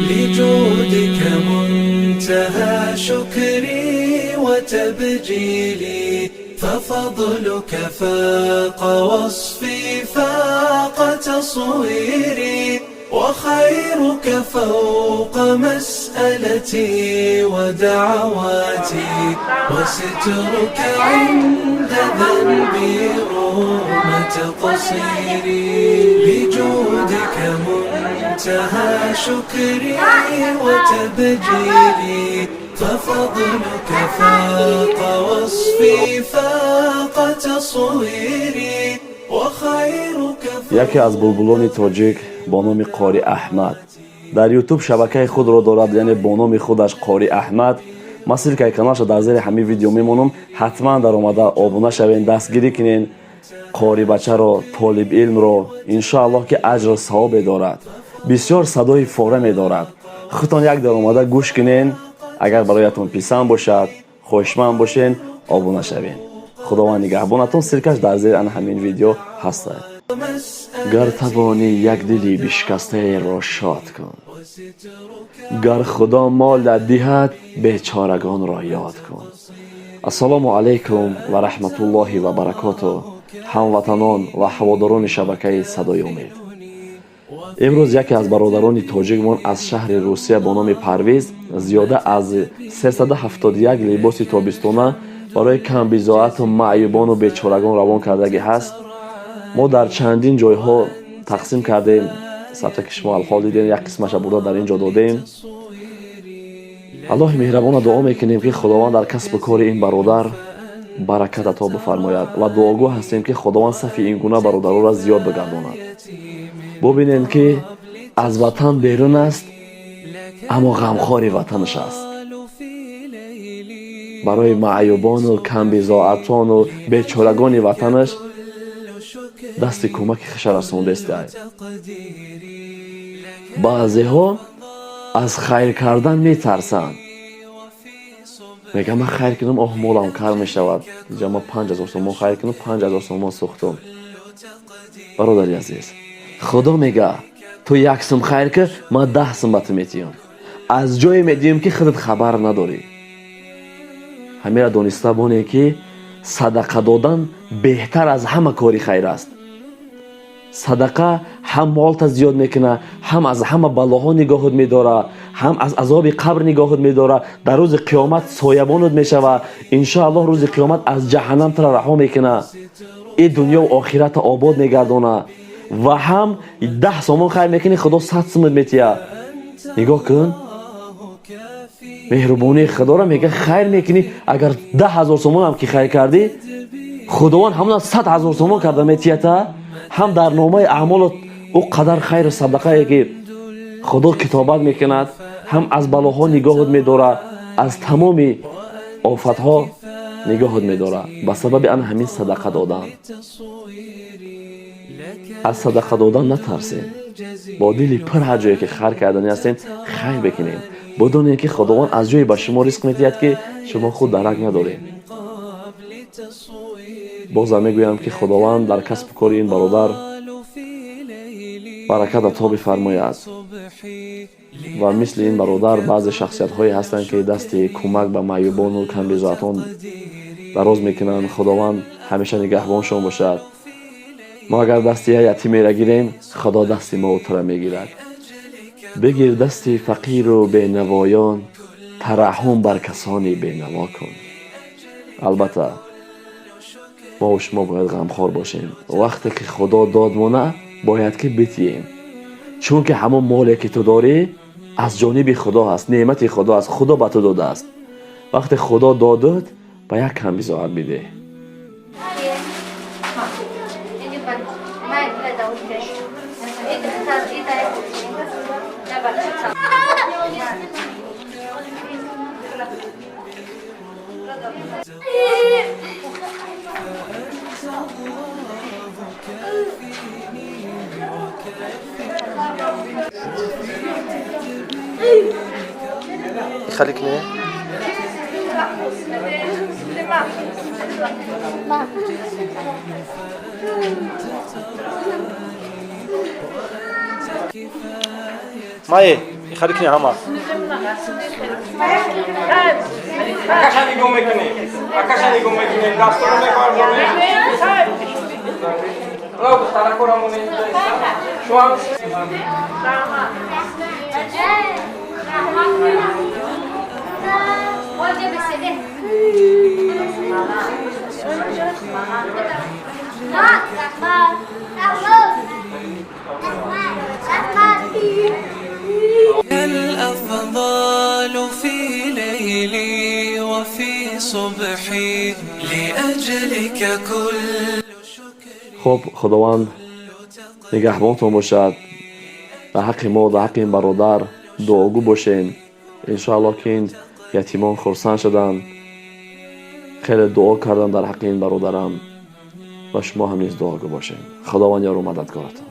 لجودك منتهى شكري وتبجيلي، ففضلك فاق وصفي فاق تصويري، وخيرك فوق مسألتي ودعواتي، وسترك عند ذنبي رغم تقصيري. لجودك منتهى شكري وتبجيلي، ففضلك فاق وصفي فاق تصويري، وخيرك Яке аз булбулони тоҷик бо номи Қори Аҳмад дар Ютуб шабакаи худро дорад, яъне бо номи худаш Қори Аҳмад. Ман ссылкаи каналша дар зери ҳамин видео мемонам, ҳатман даромада обуна шавен, дастгирӣ кунен қорибачаро, толибилмро. Иншоаллоҳ, ки аҷру савобе дорад. Бисёр садои фораме дорад. Худтон як даромада гӯш кунен. Агар бароятон писанд бошад, хоҳишманд бошен, обуна шавен. Худованд нигаҳбонатон. Ссылкаш дар зери ана ҳамин видео ҳастад. Гар тавонӣ, як дили бишкастаеро шод кун. Гар Худо молат диҳад, бечорагонро ёд кун. Ассалому алайкум ва раҳматуллоҳи ва баракоту, ҳамватанон ва ҳаводорони шабакаи «Садои умед». Имрӯз яке аз бародарони тоҷикмон аз шаҳри Русия бо номи Парвиз зиёда аз 371 либоси тобистона барои камбизоату маъюбону бечорагон равон кардагӣ ҳаст. Мо дар чандин ҷойҳо тақсим кардем, сабте ки шумо алҳол дидем, як қисмаша бурда дар ин ҷо додем. Аллоҳи меҳрабона дуо мекунем, ки Худованд дар касбу кори ин бародар баракат ато бифармояд, ва дуогӯ ҳастем, ки Худованд сафи ин гуна бародаронро зиёд бигардонад. Бубинем, ки аз ватан берун аст, аммо ғамхори ватанаш аст. Барои маъюбону камбизоатону бечорагони ватанаш дасти кӯмаки хеша расондестай. Баъзеҳо аз хайр кардан метарсанд, мегӯяд: «Ман хайр кунам, оҳ, молам кар мешавад. Иҷа ман 5000 сомон хайр кунам, 5000 сомон сӯхтум». Бародари азиз, Худо мега: «Ту як сум хайр ки, ман 10 сум ба ту метиҳам, аз ҷое медиҳам, ки худат хабар надорӣ». Ҳамеро дониста боне, ки садақа додан беҳтар аз ҳама кори хайр аст. Садақа ҳам молта зиёд мекунад, ҳам аз ҳама балоҳо нигоҳат медорад, ҳам аз азоби қабр нигоҳат медорад, дар рӯзи қиёмат соябонат мешавад. Иншоаллоҳ, рӯзи қиёмат аз ҷаҳаннам тура раҳо мекунад, и дунёву охирата обод мегардонад. Ва ҳам 10 сомон хайр мекунӣ, Худо 100 сумат метиҳад. Нигоҳ кун меҳрубонии Худоро. Мега, хайр мекунӣ, агар 10 000 сомонам ки хайр кардӣ, Худованд ҳамона 100 000 сомон карда метиҳата. Ҳам дар номаи аъмолот ӯ қадар хайру садақае ки Худо китобат мекунад, ҳам аз балоҳо нигоҳат медорад, аз тамоми офатҳо нигоҳат медорад ба сабаби ана ҳамин садақа додан. Аз садақа додан натарсем. Бо дили пур ҳар ҷое ки хайр кардани ҳастем, хайр бикунем. Бидонем, ки Худованд аз ҷое ба шумо ризқ медиҳад, ки шумо худ дарак надоред. Бозам мегӯям, ки Худованд дар касбу кори ин бародар баракат ато бифармояд. Ва мисли ин бародар баъзе шахсиятҳое ҳастанд, ки дасти кӯмак ба маъюбону камбизоатон дароз мекунанд. Худованд ҳамеша нигаҳбоншон бошад. Мо агар дасти як ятимеро гирем, Худо дасти мо тура мегирад. Бигир дасти фақиру бенавоён, тараҳҳум бар касони бенаво кун. Албатта, мо шумо бояд ғамхор бошем. Вақте ки Худо дод мона, бояд ки битием, чунки ҳамон моле ки ту дорӣ, аз ҷониби Худо аст, неъмати Худо аст, Худо ба ту додааст. Вақте Худо додуд, ба як камбизоат бидеҳ. Хали кне. Мае, хари кини ҳама. Акаша нигоҳ мекунем. Акаша нигоҳ мекунем. Дастора мебардорем. Ро духтаракора монем. Шумо الأفضال في ليلي وفي صبحي لأجلك كل Хуб, Худованд нигаҳбонтон бошад. Дар ҳаққи мо, дар ҳаққи ин бародар дуогӯ бошем. Иншоаллоҳ, ки ин ятимон хурсанд шуданд, хеле дуо кардам дар ҳаққи ин бародарам ва шумо ҳам низ дуогӯ бошем. Худованд ёру мададгоратон.